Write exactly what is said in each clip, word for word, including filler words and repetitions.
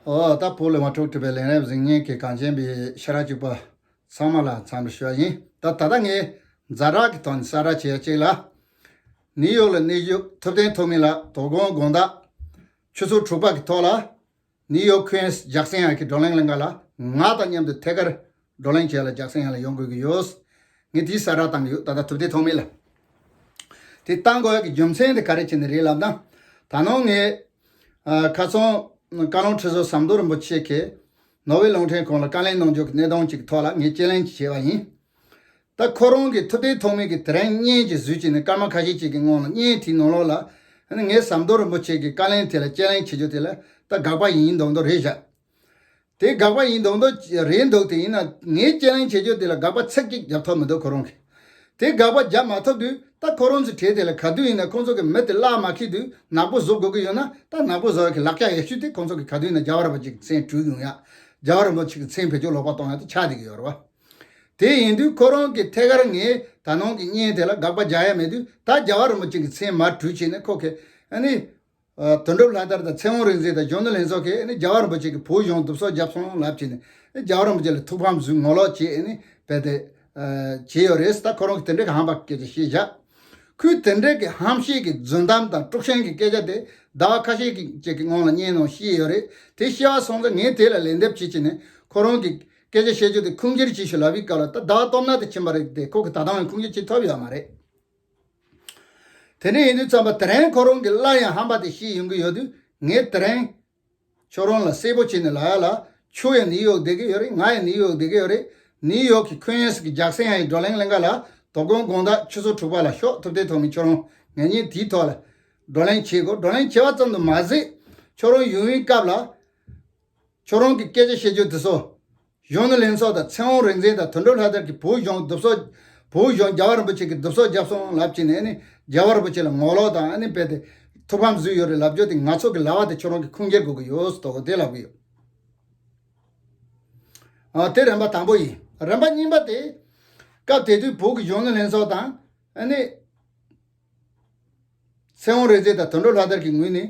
ཨོ་ད་བོད་ལས་མ་འཁྲུག་གྲུབ་པའི་ལས་རབ་གཟིགས་མཁན་གྱི་གངས་ཅན་པའི་ཤ་ར་གཅིག་པ་ཚང་མ་ལ་འཚམས་འདྲི་ཞུ་བ་ཡིན། ད་ད་ལྟ་ངས་ཛ་དྲག་གི་ཐོག་ནས་གསལ་བསྒྲགས་བྱེད་ཡ་གཅིག་ལ། ནིའུ་ཡོག་ལ་གནས་བཞུགས་ཐུབ་བསྟན་ཐོགས་མེད་ལགས་དོ་དགོང་དགོང་དག་ཆུ་ཚོད་དྲུག་པ་གི་ཐོག་ལ། ནིའུ་ཡོག་ཁུན་སི་ཇག་སན་ཡང་གི་བགྲོ་གླེང་ལྷན་ཁང་ལ་ང་དང་མཉམ་དུ་ཐད་ཀར་བགྲོ་གླེང་བྱེད་ལ་ཇག་སན་ཡང་ལ་ཡོང་དགོས་ཀྱི་ཡོད། ངས་དེའི་གསལ་བསྒྲགས་བཏང་གི་ཡོད། ད་ལྟ་ཐུབ་བསྟན་ཐོགས་མེད་ལ། དེ་བཏང་དགོས་ཡ་གི་རྒྱུ་མཚན་དེ་ག་རེ་བྱས་ནས་རེད་ལབ་ན། ད་ནངས་ངས་ཨ་ཁ་སང་བཀའ་བློན་ཁྲི་ཟུར་ཟམ་གདོང་རིན་པོ་ཆེ་གིས་ནོར་ཝེ་རླུང་འཕྲིན་ཁང་ལ་བཀའ་ལན་གནང་རྒྱུ་གི་གནད་དོན་ཅིག་གི་ཐོག་ལ་ངས་དཔྱད་གླེང་ཅིག་བྱས་པ་ཡིན། ད་ཁོ་རང་གིས་ཐུབ་བསྟན་ཐོགས་མེད་ཀྱིས་དེ་རིང་བརྙན་ཅིག་བཟོས་བྱས་ནས་སྐར་མ་ཁ་ཤས་ཅིག་གི་སྔོན་ལ་བརྙན་དེའི་ནང་ལོགས་ལ། ཨ་ནི་ངས་ཟམ་གདོང་རིན་པོ་ཆེ་གི་བཀའ་ལན་དེ་ལ་དཔྱད་གླེང་བྱེད་རྒྱུ་དེ་ལ་ད་དགག་པ་ཡིན་མདོག་མདོག་རེད་བཞག་དེ་དགག་པ་ཡིན་མདོག་མདོག་རེད་འདུག་དེ་ཡིན་ན་ངས་དཔྱད་གླེང་བྱེད་རྒྱུ་དེ་ལ་དགག་པ་ཚིག་གཅིག་རྒྱབ་ཐུབ་མི་འདུག་ཁོ་རང་གིས། དེ་དགག་པ་རྒྱབ་མ་ཐུབ་དུས་ད་ཁོ་རང་ཚོའི་གྲས་དེ་ལ་ག་དུས་ཡིན་ན་ཁོང་ཚོ་གི་མི་དེ་བརླག་མ་ཁེལ་དུས་ནག་པོ་བཟོ་དགོས་ཀྱི་ཡོད་ན། ད་ནག་པོ་བཟོ་ཡ་གི་ལག་ཆ་ཡག་ཤོས་དེ་ཁོང་ཚོ་གི་ག་དུས་ཡིན་ན་རྒྱལ་བ་རིན་པོ་ཆེ་གི་མཚན་བྲུས་ཡོང་ཡ། རྒྱལ་བ་རིན་པོ་ཆེ་གི་མཚན་བེད་སྤྱོད་ལོག་པ་གཏོང་ཡ་དེ་ཆགས་བསྡད་ཀྱི་ཡོད་རེད་བ། དེ་ཡིན་དུས་ཁོ་རང་གིས་ཐད་ཀར་ངས་ད་ནངས་ཀྱི་བརྙན་དེ་ལ་དགག་པ་རྒྱག་ཡ་མེད་དུས་ད་རྒྱལ་བ་རིན་པོ་ཆེ་གི་མཚན་མར་བྲུས་བྱས་ནས་ཁོ་གིས་ཨ་ནི། ཨ་དོན་གྲུབ་ལྷ་དར་དང་ཚེ་དབང་རིག་འཛིན་དང་གཞོན་ནུ་ལྷན་ཚོགས་ཀྱིས་ཨ་ནི་རྒྱལ་བ་རིན་པོ་ཆེ་གིས་བོད་གཞུང་སྡུག་སྲོག་བརྒྱབ་སོང་ལབ་བྱས་ནས་ཨ་ནི་རྒྱལ་བ་རིན་པོ་ཆེ་ལ་ཐུགས་ཕམ་བཟོས་ངོ་ལོག་བྱས་ཨ་ནི་རྦད་དེ་ཨ་བྱས་ཡོད་རེད། ད་ཁོ་རང་གིས་དེ་འདྲའི་གི་ཧམ་པ་སྐད་ཆ་བཤད་བཞག་ཁོས་དེ་འདྲའི་གི་ཧམ་བཤད་ཀྱི་རྫུན་གཏམ་དང་དཀྲུག་ཤིང་གི་སྐད་ཆ་དེ་ཟླ་བ་ཁ་ཤས་ཀྱི་ཅིག་གི་སྔོན་ལ་བརྙན་ནང་བཤད་ཡོད་རེད། དེ་བཤད་པ་སོང་ཙང་ངས་དེ་ལ་ལན་འདེབས་བྱེད་བྱས་ནས་ཁོ་རང་གི་སྐད་ཆ་བཤད་རྒྱུ་དེ་ཁུངས་སྐྱེལ་བྱེད་ཤོག་ལབ་པའི་སྐབས་ལ་ད་ཟླ་བ་སྟོབས་ན་དེ་ཕྱིན་པ་རེད་དེ་ཁོ་གིས་ད་ལྟའང་ཁུངས་སྐྱེལ་བྱེད་ཐུབ་ཡོད་མ་རེད། དེ་འདྲ་ཡིན་དུས་ཙམ་པ་དེ་རིང་ཁོ་རང་གིས་སླར་ཡང་ཧམ་པ་དེ་བཤད་ཡོང་གི་ཡོད་དུས་ངས་དེ་རིང་ཁྱོད་རང་ལ་གསལ་པོ་བྱས་ནས་ལབ་ཡ་ལ། ཁྱོད་ཡང་ནིའུ་ཡོག་བསྡད་ཀྱི་ཡོད་རེད། ང་ཡང་ནིའུ་ཡོག་བསྡད་ཀྱི་ཡོད་རེད། ནིའུ་ཡོག་གི་ཁུན་སི་གི་ཇག་སན་ཡང་གི་བགྲོ་གླེང་ལྷན་ཁང་ལ་དོ་དགོང་དགོང་དག་ཆུ་ཚོད་དྲུག་པ་ལ་ཤོག་ཐུབ་བསྟན་ཐོགས་མེད་ཁྱོད་རང་ངེད་གཉིས་དེའི་ཐོག་ལ་བགྲོ་གླེང་བྱེད་དགོས། བགྲོ་གླེང་བྱེད་པ་ཙམ་དུ་མ་ཟད་ཁྱོད་རང་ཡོང་བའི་སྐབས་ལ། ཁྱོད་རང་གི་སྐད་ཆ་བཤད་རྒྱུ་དེ་ཚོ། གཞོན་ནུ་ལྷན་ཚོགས་དང་ཚེ་དབང་རིག་འཛིན་དང་དོན་གྲུབ་ལྷ་དར་གྱིས་བོད་གཞུང་སྡུག་སྲོག་བོད་གཞུང་རྒྱལ་བ་རིན་པོ་ཆེ་གིས་སྡུག་སྲོག་བརྒྱབ་སོང་ལབ་བྱས་ནས་ནི་རྒྱལ་བ་རིན་པོ་ཆེ་ལ་ངོ་ལོག་དང་ཨ་ནི་རྦད་དེ་ཐུགས་ཕམ་བཟོས་ཡོད་རེད་ལབ་རྒྱུ་དེ་ང་ཚོ་གི་ལབ་པ་དེ་ཁྱོད་རང་གིས་ཁུངས་སྐྱེལ་དགོས་ཀྱི་ཡོད་ཟེར་དོ་དེ་ལབ་གི་ཡོད། ཨ་དེ་རིམ་པ་དང་པོ་ཡིན། རིམ་པ་གཉིས་པ་དེ། སྐབས་དེ་དུས་བོད་ཀྱི་གཞོན་ནུ་ལྷན་ཚོགས་དང་ཨ་ནི། ཚེ་དབང་རིག་འཛིན་དང་དོན་གྲུབ་ལྷ་དར་གྱི་ངོས་ནས།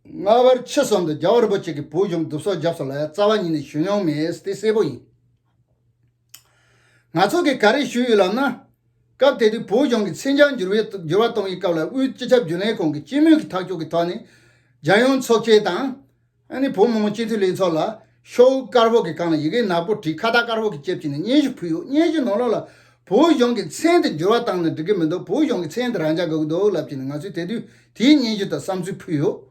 སྔ་བར་ཕྱི་གསུམ་དུ་རྒྱལ་བ་རིན་པོ་ཆེ་གིས་བོད་གཞུང་སྡུག་སྲོག་བརྒྱབ་སོང་ལབ་ཡ་རྩ་བ་ཉིད་ནས་ཞུ་མྱོང་མེད་དེ་གསལ་པོ་ཡིན། ང་ཚོ་གིས་ག་རེ་ཞུས་ཡོད་ལབ་ན། སྐབས་དེ་དུས་བོད་གཞུང་གི་མཚན་བྱང་འགྱུར་བའི་འགྱུར་བ་གཏོང་བའི་སྐབས་ལ་དབུས་སྤྱི་ཁྱབ་རྒྱུན་ལས་ཁང་གིས་སྤྱི་མོས་ཀྱི་ཐག་གཅོད་ཀྱི་ཐོག་ནས། རྒྱལ་ཡོངས་ཚོགས་ཆེན་དང་། ཨ་ནི་བོད་མི་མང་སྤྱི་འཐུས་ལྷན་ཚོགས་ལ་ཤོག་བུ་དཀར་པོ་གི་སྒང་ལ་ཡི་གེ་ནག་པོ་བྲིས་ཁ་བཏགས་དཀར་པོ་གི་ཅེབ་བྱས་ནས་སྙན་ཞུ་ཕུལ་ཡོད། སྙན་ཞུ་ནང་ལོགས་ལ་བོད་གཞུང་གི་མཚན་དེ་འགྱུར་བ་བཏང་ན་འགྲིག་གི་མི་འདུག་བོད་གཞུང་གི་མཚན་དེ་རང་འཇགས་དགོས་ཀྱི་འདུག་ལབ་བྱས་ནས་ང་ཚོས་དེ་དུས་དེའི་སྙན་ཞུ་དང་བསམ་ཚུལ་ཕུལ་ཡོད།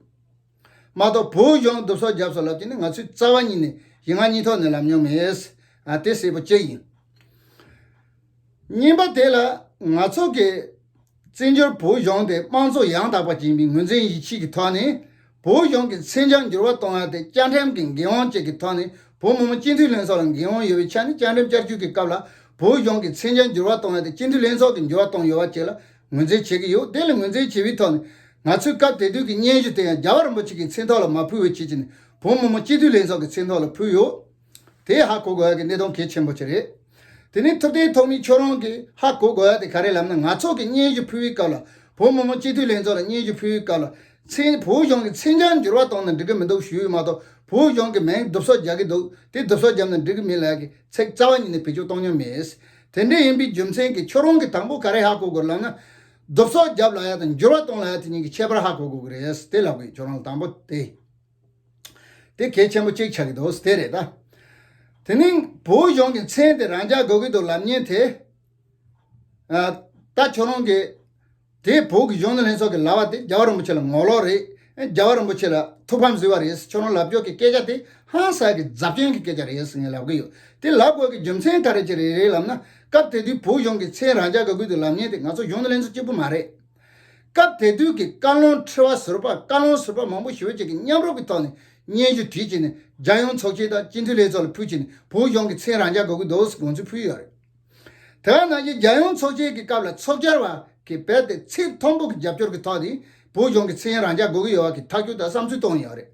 མ་གཏོགས་བོད་གཞུང་སྡུག་སྲོག་བརྒྱབ་སོང་ལབ་བྱས་ནས་ང་ཚོས་རྩ་བ་ཉིད་ནས་ཞེ་དྲག་སྙིང་ཐག་ནས་ལབ་མྱོང་མེད། ཨ་དེ་གསལ་པོ་གཅིག་ཡིན། གཉིས་པ་དེ་ལ་ང་ཚོ་གི་བཙན་བྱོལ་བོད་གཞུང་དེ་དམངས་གཙོ་ཡང་དག་པ་ཅན་པའི་ངོས་འཛིན་ཡིད་ཆེས་ཀྱི་ཐོག་ནས་བོད་གཞུང་གི་མཚན་བྱང་འགྱུར་བ་གཏོང་ཡ་དེ་བཅའ་ཁྲིམས་ཀྱི་འགན་དབང་བཅས་ཀྱི་ཐོག་ནས་བོད་མི་མང་སྤྱི་འཐུས་ལྷན་ཚོགས་ལ་འགན་དབང་ཡོད་པའི་ཆ་ནས་བཅའ་ཁྲིམས་བསྐྱར་བཅོས་ཀྱི་སྐབས་ལ་བོད་གཞུང་གི་མཚན་བྱང་འགྱུར་བ་གཏོང་ཡ་དེ་སྤྱི་འཐུས་ལྷན་ཚོགས་ཀྱིས་འགྱུར་བ་གཏོང་ཡོད་པ་བཅས་ལ་ངོས་འཛིན་བྱེད་ཀྱི་ཡོད། དེ་ལ་ངོས་འཛིན་བྱེད་པའི་ཐོག་ནས་ང་ཚོས་སྐབས་དེ་དུས་ཀྱི་སྙན་ཞུ་དེ་ཡང་རྒྱལ་བ་རིན་པོ་ཆེ་གི་མཚན་ཐོག་ལ་མ་ཕུལ་བའི་ཆེད་ཀྱི་ནས་བོད་མི་མང་སྤྱི་འཐུས་ལྷན་ཚོགས་ཀྱི་མཚན་ཐོག་ལ་ཕུལ་ཡོད། དེ་ཧ་གོ་དགོས་ཡ་གི་གནད་དོན་གལ་ཆེན་པོ་ཅིག་རེད། དེ་ནས་ཐུབ་བསྟན་ཐོགས་མེད་ཁྱོད་རང་གིས་ཧ་གོ་དགོས་ཡ་དེ་ག་རེ་ལབ་ན། ང་ཚོ་གིས་སྙན་ཞུ་ཕུལ་བའི་སྐབས་ལ་བོད་མི་མང་སྤྱི་འཐུས་ལྷན་ཚོགས་ལ་སྙན་ཞུ་ཕུལ་བའི་སྐབས་ལ་མཚན་བོད་གཞུང་གི་མཚན་བྱང་འགྱུར་བ་གཏོང་ན་འགྲིག་གི་མི་འདུག་ཞུས་ཡོད་མ་གཏོགས་བོད་གཞུང་གི་མིང་སྡུག་སྲོག་རྒྱག་གི་འདུག་དེ་སྡུག་སྲོག་བརྒྱབ་ན་འགྲིག་གི་མིན་ལབ་ཡ་གི་ཚིག་རྩ་བ་ཉིད་ནས་བེད་སྤྱོད་གཏོང་མྱོང་མེད། དེ་འདྲ་ཡིན་པའི་རྒྱུ་མཚན་གྱིས་ཁྱོད་རང་གིས་དང་པོ་ག་རེ་ཧ་གོ་དགོས་ལབ་ན། སྡུག་སྲོག་རྒྱབ་ལབ་ཡ་དང་འགྱུར་བ་གཏོང་ལབ་ཡ་དེ་གཉིས་ཀྱི་ཁྱད་པར་ཧ་གོ་དགོས་ཀྱི་རེད། དེ་ལབ་དགོས་ཁྱོད་རང་ལ་དང་པོ་དེ། དེ་གལ་ཆེན་པོ་གཅིག་ཆགས་ཀྱི་འདུག་དེ་རེད་ད། དེ་ནས་བོད་གཞུང་གི་མཚན་དེ་རང་འཇགས་དགོས་ཀྱི་འདུག་ལབ་མཁན་དེ། ཨ། ད་ཁྱོད་རང་གིས་དེ་བོད་ཀྱི་གཞོན་ནུ་ལྷན་ཚོགས་ཀྱིས་ལབ་པ་དེ་རྒྱལ་བ་རིན་པོ་ཆེ་ལ་ངོ་ལོག་རེད། རྒྱལ་བ་རིན་པོ་ཆེ་ལ་ཐུགས་ཕམ་བཟོས་པ་རེད། ཁྱོད་རང་ལབ་ཕྱོགས་ཀྱི་སྐད་ཆ་དེ་ཧང་སང་གི་རྫབ་ཆེན་གྱི་སྐད་ཆ་རེད་ཟེར་ངས་ལབ་གི་ཡོད། དེ་ལབ་དགོས་ཀྱི་རྒྱུ་མཚན་ག་རེ་ཅིག་རེད་རེད་ལབ་ན། སྐབས་དེ་དུས་བོད་གཞུང་གི་མཚན་རང་འཇགས་དགོས་ཀྱི་འདུག་ལབ་མཁན་དེ་ང་ཚོ་གཞོན་ནུ་ལྷན་ཚོགས་གཅིག་པུ་མ་རེད། སྐབས་དེ་དུས་ཀྱི་བཀའ་བློན་ཁྲི་པ་ཟུར་པ་བཀའ་བློན་ཟུར་པ་མང་པོ་ཞེ་པོ་ཅིག་གིས་མཉམ་རུབ་ཀྱི་ཐོག་ནས་སྙན་ཞུ་བྲིས་བྱས་ནས་རྒྱལ་ཡོངས་ཚོགས་ཆེན་དང་སྤྱི་འཐུས་ལྷན་ཚོགས་ལ་ཕུལ་བྱས་ནས་བོད་གཞུང་གི་མཚན་རང་འཇགས་དགོས་ཀྱི་འདུག་ཟེར་དགོངས་ཚུལ་ཕུལ་ཡོད་རེད། དེ་ག་ནང་བཞིན་རྒྱལ་ཡོངས་ཚོགས་ཆེན་གྱི་སྐབས་ལ་ཚོགས་བཅར་བ་གིས་རྦད་དེ་ཚིག་མཐོན་པོ་གི་རྒྱབ་སྐྱོར་གྱི་ཐོག་ནས་བོད་གཞུང་གི་མཚན་རང་འཇགས་དགོས་ཀྱི་ཡོད་པ་གི་ཐག་གཅོད་དང་བསམ་ཚུལ་བཏོན་ཡོད་རེད།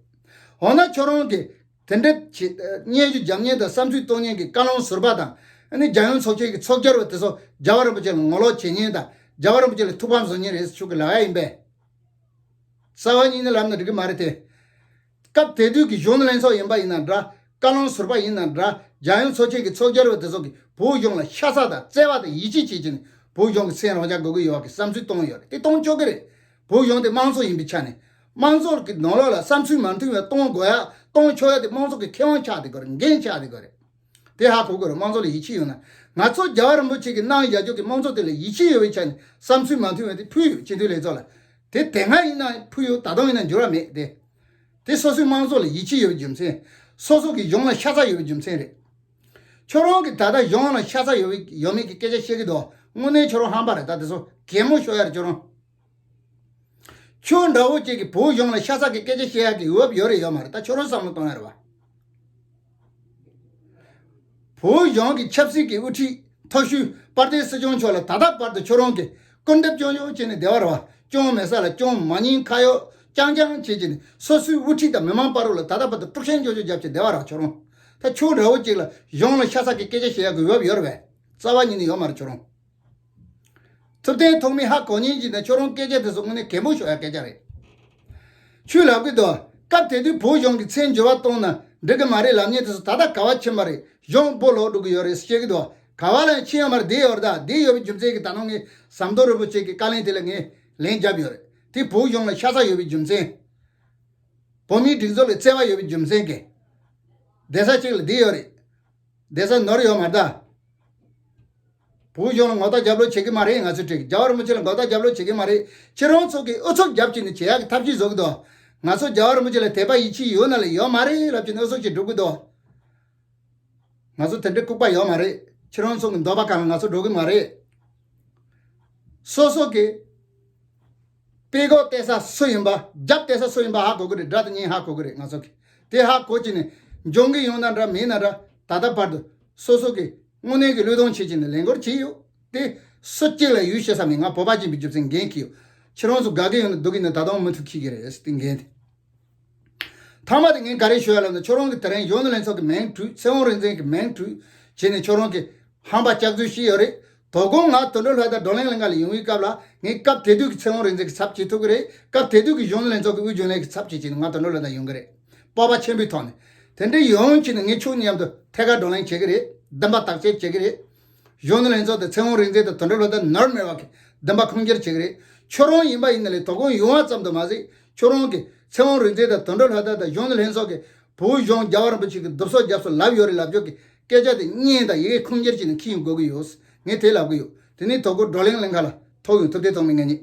འོ་ན་ཁྱོད་རང་གིས། དེ་འདྲ་བྱེད། སྙན་ཞུ་རྒྱབ་མཁན་དང་བསམ་ཚུལ་གཏོང་མཁན་གྱི་བཀའ་བློན་ཟུར་པ་དང་། ཨ་ནི་རྒྱལ་ཡོངས་ཚོགས་ཆེན་གྱི་ཚོགས་བཅར་བ་དེ་ཚོ་རྒྱལ་བ་རིན་པོ་ཆེ་ལ་ངོ་ལོག་བྱེད་མཁན་དང་རྒྱལ་བ་རིན་པོ་ཆེ་ལ་ཐུགས་ཕམ་བཟོ་མཁན་རེད་ཟེར་ཁྱོད་ཀྱིས་ལབ་ཡ་ཡིན་པས། རྩ་བ་ཉིད་ནས་ལབ་ན་འགྲིག་གི་མ་རེད་དེ། སྐབས་དེ་དུས་ཀྱི་གཞོན་ནུ་ལྷན་ཚོགས་ཡིན་པ་ཡིན་ན་འདྲ། བཀའ་བློན་ཟུར་པ་ཡིན་ན་འདྲ། རྒྱལ་ཡོངས་ཚོགས་ཆེན་གྱི་ཚོགས་བཅར་བ་དེ་ཚོ་གིས་བོད་གཞུང་ལ་ཤ་ཚ་དང་བརྩེ་བ་དང་ཡིད་ཆེས་བྱེད་ཀྱི་ནས་བོད་གཞུང་གི་མཚན་རང་འཇགས་དགོས་ཀྱི་ཡོད་པ་གི་བསམ་ཚུལ་གཏོང་ཡོད་རེད། དེ་གཏོང་ཆོག་གི་རེད། བོད་གཞུང་དེ་དམངས་གཙོ་ཡིན་པའི་ཆ་ནས། དམངས་གཙོ་གི་ནང་ལོགས་ལ་བསམ་ཚུལ་མ་མཐུན་པའི་གཏོང་དགོས་ཡ་གཏོང་ཆོག་ཡ་དེ་དམངས་གཙོ་གི་ཁེ་དབང་ཆགས་བསྡད་དགོས་རེད། འགན་ཆགས་བསྡད་དགོས་རེད། དེ་ཧ་གོ་དགོས་རེད། དམངས་གཙོ་ལ་ཡིད་ཆེས་ཡོད་ན། ང་ཚོ་རྒྱལ་བ་རིན་པོ་ཆེ་གིས་གནང་བཞག་རྒྱུ་གི་དམངས་གཙོ་དེ་ལ་ཡིད་ཆེས་ཡོད་པའི་ཆ་ནས་བསམ་ཚུལ་མ་མཐུན་པ་དེ་ཕུལ་ཡོད། སྤྱི་འཐུས་ལྷན་ཚོགས་ལ། དེ་དེ་སྔ་ཡིན་ན་ཕུལ་ཡོད། ད་དུང་ཡིན་ན་འགྱུར་བ་མེད་དེ། དེ་སོ་སོའི་དམངས་གཙོ་ལ་ཡིད་ཆེས་ཡོད་པའི་རྒྱུ་མཚན། སོ་སོ་གི་གཞུང་ལ་ཤ་ཚ་ཡོད་པའི་རྒྱུ་མཚན་རེད། ཁྱོད་རང་གིས་ད་ལྟ་གཞུང་ལ་ཤ་ཚ་ཡོད་པའི་ཡོད་མེད་ཀྱི་སྐད་ཆ་བཤད་ཀྱི་འདུག། དངོས་གནས་ཁྱོད་རང་ཧམ་པ་རེད། ད་དེ་ཚོ་གད་མོ་ཤོར་ཡ་རེད་ཁྱོད་རང་། ཁྱོད་འདྲ་བོ་ཅིག་གིས་བོད་གཞུང་ལ་ཤ་ཚ་གི་སྐད་ཆ་བཤད་ཡག་གི་འོས་བབ་ཡོད་རེད་ཡོད་མ་རེད། ད་ཁྱོད་རང་བསམ་བློ་གཏོང་ཡ་རེད་བ། བོད་གཞུང་གི་ཆབ་སྲིད་ཀྱི་དབུ་ཁྲིད་མཐོ་ཤོས་དཔལ་ལྡན་སྲིད་སྐྱོང་མཆོག་ལ་ད་ལྟ་བར་དུ་ཁྱོད་རང་གིས་སྐུར་འདེབས་སྐྱོན་ཡོང་བྱས་ནས་བསྡད་པ་རེད་བ། སྐྱོན་མེད་ས་ལ་སྐྱོན་མ་ཉན་ཁ་གཡོག་རྐྱང་རྐྱང་བྱེད་ཀྱི་ནས་སོ་སོའི་དབུ་ཁྲིད་དང་མི་མང་བར་རུ་ལ་ད་ལྟ་བར་དུ་དཀྲུག་ཤིང་སྐྱོན་བརྗོད་བརྒྱབ་བྱས་བསྡད་པ་རེད་ཁྱོད་རང་། ད་ཁྱོད་འདྲ་བོ་ཅིག་ལ་གཞུང་ལ་ཤ་ཚ་གི་སྐད་ཆ་བཤད་ཡག་གི་འོས་བབ་ཡོད་རེད་བས། རྩ་བ་ཉིད་ནས་ཡོད་མ་རེད་ཁྱོད་རང་། ཐུབ་བསྟན་ཐོགས་མེད་ཧ་གོ་མཁན་ཅིག་དང་ཁྱོད་རང་སྐད་ཆ་དེ་ཚོ་དངོས་གནས་གད་མོ་ཤོར་ཡ་སྐད་ཆ་རེད། ཁྱོད་ལབ་ཀྱི་འདུག། སྐབས་དེ་དུས་བོད་གཞུང་གི་མཚན་འགྱུར་བ་གཏོང་ན་འགྲིག་གི་མ་རེད་ལབ་མཁན་དེ་ཚོ་ད་ལྟ་ག་བ་ཕྱིན་པ་རེད། གཞུང་སྦོ་ལོག་འགྲོ་གི་ཡོད་རེད་བཤད་ཀྱི་འདུག། ག་བ་ལ་ཕྱིན་ཡོད་མ་རེད། བསྡད་ཡོད་རེད། ད་བསྡད་ཡོད་པའི་རྒྱུ་མཚན་གྱིས་ད་ནང་ངས་ཟམ་གདོང་རིན་པོ་ཆེ་གི་བཀའ་ལན་དེ་ལ་ངས་ལན་བརྒྱབ་ཡོད་རེད། དེ་བོད་གཞུང་ལ་ཤ་ཚ་ཡོད་པའི་རྒྱུ་མཚན། བོད་མིའི་སྒྲིག་འཛུགས་ལ་བརྩེ་བ་ཡོད་པའི་རྒྱུ་མཚན་གྱིས། བསྡད་ས་གཅིག་ལ་བསྡད་ཡོད་རེད། བསྡད་ས་ནོར་ཡོད་མ་རེད་ད། བོད་གཞུང་ལ་ངོ་རྟགས་རྒྱབ་ལོག་བྱེད་ཀྱི་མ་རེད། ང་ཚོས་དྲིས། རྒྱལ་བ་རིན་པོ་ཆེ་ལ་ངོ་རྟགས་རྒྱབ་ལོག་བྱེད་ཀྱི་མ་རེད། ཁྱེད་རང་ཚོ་གིས་ཨུ་ཚུགས་རྒྱབ་བྱས་ནས་བྱེད་ཡག་གི་ཐབས་ཤེས་བཟོ་གི་འདུག། ང་ཚོ་རྒྱལ་བ་རིན་པོ་ཆེ་ལ་དད་པ་ཡིད་ཆེས་ཡོད་ན་ལས་ཡོད་མ་རེད་ལབ་བྱས་ནས་ཨུ་ཚུགས་བྱས་སྒྲུབ་ཀྱི་འདུག། ང་ཚོ་དེ་འདྲའི་ལྐུགས་པ་ཡོད་མ་རེད། ཁྱེད་རང་ཚོ་གི་འདོད་པ་གང་ལ་ང་ཚོ་འགྲོ་གི་མ་རེད། སོ་སོ་གི་དཔེ་ཁོག་གཏད་ས་སུ་ཡིན་པ། རྒྱབ་གཏད་ས་སུ་ཡིན་པ་ཧ་གོ་གི་རེད། དགྲ་དང་གཉེན་ཧ་གོ་གི་རེད། ང་ཚོ་གི་དེ་ཧ་གོ་བྱས་ནས་འབྱུང་གི་ཡོང་ན་འདྲ་མིན་ན་འདྲ། ད་ལྟ་བར་དུ་སོ་སོ་གི་དངོས་གནས་ཀྱི་བློས་གཏོང་བྱེད་ཀྱི་ནས་ལས་འགུལ་བྱས་ཡོད། དེ་སུ་གཅིག་ལ་ཡུལ་བཤད་ས་མེད། ང་བོད་པ་ཅིག་ཡིན་པའི་རྒྱུ་མཚན་འགན་འཁྱེར་ཡོད། ཁྱེད་རང་ཚོ་དགའ་གི་ཡོང་ན་སྡུག་གི་ཡོང་ན་ད་དུང་མུ་མཐུད་འཁྱེར་གི་རེད། དེ་འགན་དེ། མཐའ་མ་དེ་ངས་ག་རེ་ཞུ་ཡ་ལབ་ན། ཁྱོད་རང་གིས་དེ་རིང་གཞོན་ནུ་ལྷན་ཚོགས་ཀྱི་མིང་བྲིས། ཚེ་དབང་རིག་འཛིན་གྱི་མིང་བྲིས་བྱས་ནས་ཁྱོད་རང་གིས་ཧམ་པ་སྐྱག་རྫུན་བཤད་ཡོད་རེད། དོ་དགོང་ང་དོན་གྲུབ་ལྷ་དར་བགྲོ་གླེང་ལྷན་ཁང་ལ་ཡོང་བའི་སྐབས་ལ་ངས་སྐབས་དེ་དུས་ཀྱི་ཚེ་དབང་རིག་འཛིན་གྱི་ཚབ་བྱེད་ཐུབ་ཀྱི་རེད། སྐབས་དེ་དུས་ཀྱི་གཞོན་ནུ་ལྷན་ཚོགས་ཀྱི་དབུས་རྒྱུན་ལས་ཀྱི་ཚབ་བྱེད་བྱས་ནས་ང་དོན་གྲུབ་ལྷ་དར་ཡོང་གི་རེད། སྤོབས་པ་ཆེན་པོའི་ཐོག་ནས། དེ་འདྲ་ཡོང་བྱས་ནས་ངས་ཁྱོད་མཉམ་དུ་ཐད་ཀར་བགྲོ་གླེང་བྱེད་ཀྱི་རེད། བདེན་པ་བརྟག་དཔྱད་བྱེད་ཀྱི་རེད། གཞོན་ནུ་ལྷན་ཚོགས་དང་ཚེ་དབང་རིག་འཛིན་དང་དོན་གྲུབ་ལྷ་དར་ནོར་མེད་པ་གི་བདེན་པ་ཁུངས་སྐྱེལ་བྱེད་ཀྱི་རེད། ཁྱོད་རང་ཡིན་པ་ཡིན་ན་ལས་དོ་དགོང་ཡོང་བ་ཙམ་དུ་མ་ཟད། ཁྱོད་རང་གིས་ཚེ་དབང་རིག་འཛིན་དང་དོན་གྲུབ་ལྷ་དར་དང་གཞོན་ནུ་ལྷན་ཚོགས་ཀྱིས་བོད་གཞུང་རྒྱལ་བ་རིན་པོ་ཆེ་གི་རྡོབ་སོ་རྒྱབ་སོ་ལབ་ཡོད་རེད་ལབ་རྒྱུ་གི་སྐད་ཆ་དེ་བརྙན་དང་ཡི་གེ་ཁུངས་སྐྱེལ་བྱས་ནས་འཁྱེར་ཡོང་དགོས་ཀྱི་ཡོད། ངས་དེ་ལབ་ཀྱི་ཡོད། དེ་ནས་དོ་དགོང་བགྲོ་གླེང་ལྷན་ཁང་ལ་ཐུག་ཡོང་། ཐུབ་བསྟན་ཐོགས་མེད་ངེད་གཉིས།